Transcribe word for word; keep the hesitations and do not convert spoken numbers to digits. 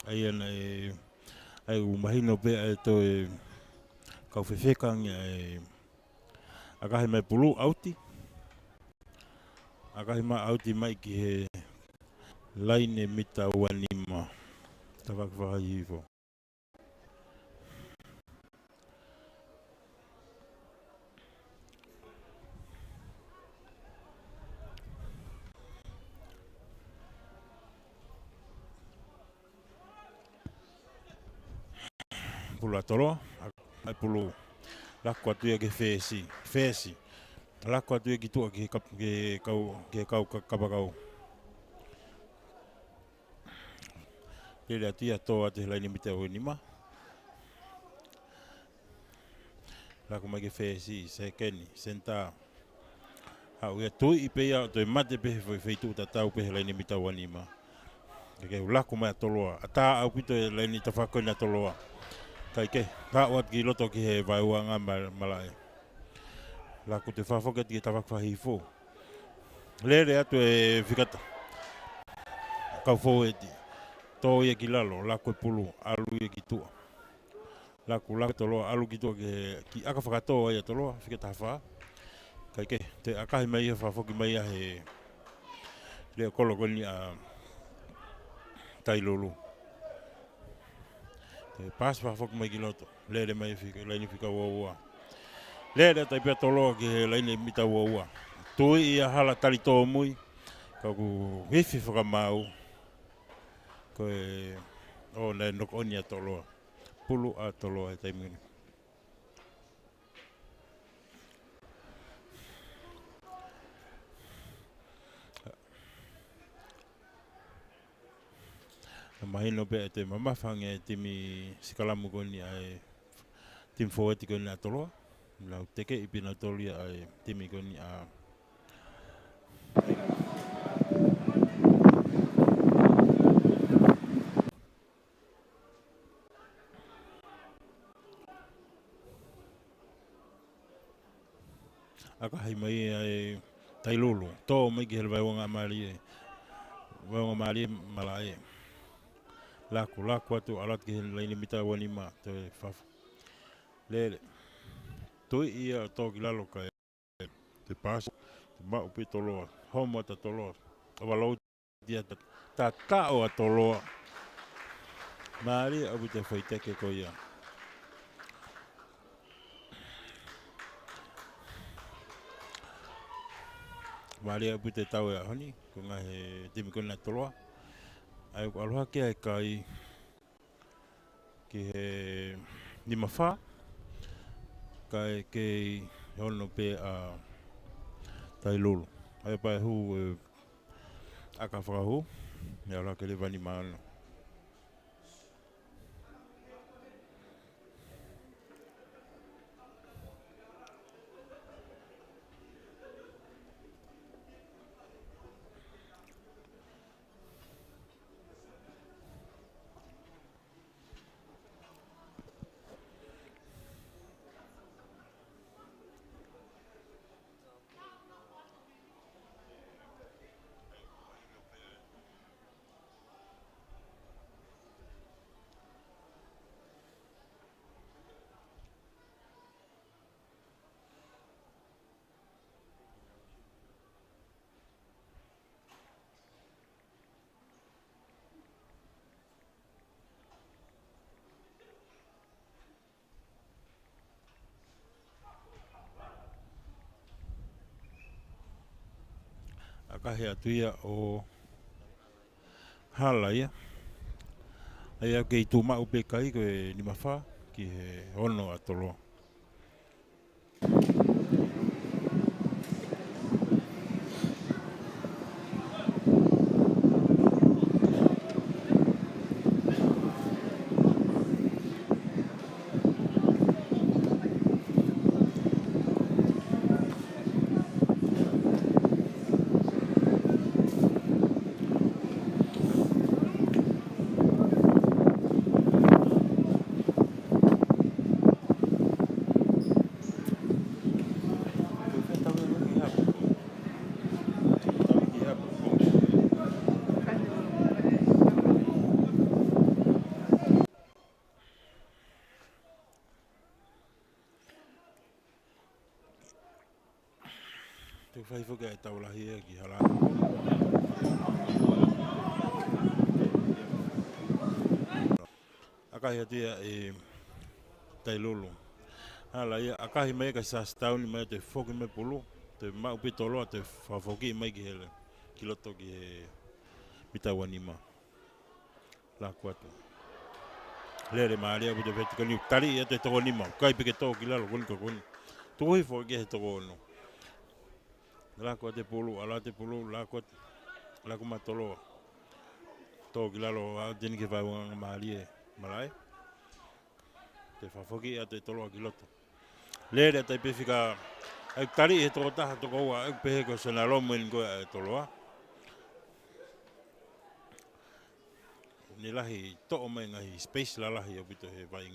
ʻA ia naʻe, ʻa ia ʻoku mahino pē ʻa e toe kau fefeka ange ʻa e ʻakahi mai pulu, ʻauti. ʻAkahi mai, ʻauti mai ki he laine mita ua nima. Tafaʻaki fakahihifo. Pulu ʻa Toloa, ʻa e pulu. Laku atu ia ki he fesi, fesi. Laku atu ia ki tuʻa ki he kap-, ki he kau, ki he kau ka-, kapakau. Lele atu ia, tō atu he laine mita ua nima. Laku mai ki he fesi, sekeni, senitā. Haʻu ia, tuiʻi pē ia, toe mate pē he fe-, feituʻu tatau pē he laine mita ua nima. Kae kehe, laku mai ʻa Toloa, ʻatā ʻaupito e laine tafaʻaki ko eni ʻa Toloa. Kae kehe, haʻu atu ki loto ki he vaeuaʻanga ma-, malaʻe. Laku toe fakafoki atu ki he tafaʻaki fakahihifo. Lele atu e fika ta-, kau fōueti. Tō ia ki lalo, laku e pulu, ʻalu ia ki tuʻa. Laku, laku Toloa, ʻalu ki tuʻa ki he, ki ʻaka fakatō ai ʻa Toloa, fika taha fā. Kae kehe, toe ʻakahi mai ia, fakafoki mai ia he leʻo kolo ko eni ʻa Tailulu. Toe paasi fakafoki mai ki loto. Lele mai fika, laine fika ua ua. Lele atu ai pē ʻa Toloa ki he laine mita ua ua. Tuiʻi ia hala, tali tōmui. Ka ʻoku ifi fakamaau. Ko e, ʻo, naʻe knock on ia ʻa Toloa. Pulu ʻa Toloa he taimi ni. Naʻe mahino pē ʻa e toe mamafa ange e timi sikalamu ko eni ʻa e timi fōueti ko eni ʻa Toloa. Nau tekeʻi pē nautolu ia ʻa e timi ko eni ʻa ʻAkahi mai ʻa e Tailulu, tō mai ki he vaeuaʻanga mālie, vaeuaʻanga mālie malaʻe. Laku, laku atu, ʻalu atu ki he laine mita ua nima, toe fafa. Lele. Tuiʻi ia, tō ki lalo kae toe paasi, toe maʻu pē ʻe Toloa. Homo atu ʻa Toloa. Overload ia ta-, tataʻo ʻa Toloa. Mālie ʻaupito e foʻi teke ko ia. Mālie ʻaupito e tau he ʻaho ni, ko e ngaahi timi ko ena ʻa Toloa. ʻA ia ʻoku ʻalu hake ʻa e kai ki he nima fā, kae kei ono pē ʻa Tailulu. ʻA ia pea hū e ʻaka fakahū, ʻe ʻalu hake leva nima ono. ʻAkahi atu ia ʻo hala ia. ʻA ia kei tuʻu maʻu pē kai ko e nima fā ki he ono ʻa Toloa. Fai foki ʻa e tau lahi ia ki hala. ʻAkahi atu ia ʻe Tailulu. Hala ia, ʻakahi mai ka Sasitauni mai te foki mai pulu, te maʻu pē toloa te fafoki mai ki hele. Ki loto ki he mita ua nima. Laku atu. Lele mālie ʻaupito pē tokoni, tali ia te toko nima. Kai pē ke tō ki lalo, koni ka koni. Tuku hifo ki he toko ono. Laku atu e pulu, ʻalu atu e pulu, laku atu. Laku matoloa. Tō ki lalo, ʻa teni ke fai ua mālie. Malaʻe. Te fafoki atu e toloa ki loto. Lele atu ai pē fika, ʻai tali he toko taha, toko ua, ʻai pē he ko Sona Lomu eni ko e toloa. Ne lahi toʻo mai ngaahi space lalahi ʻaupito he vai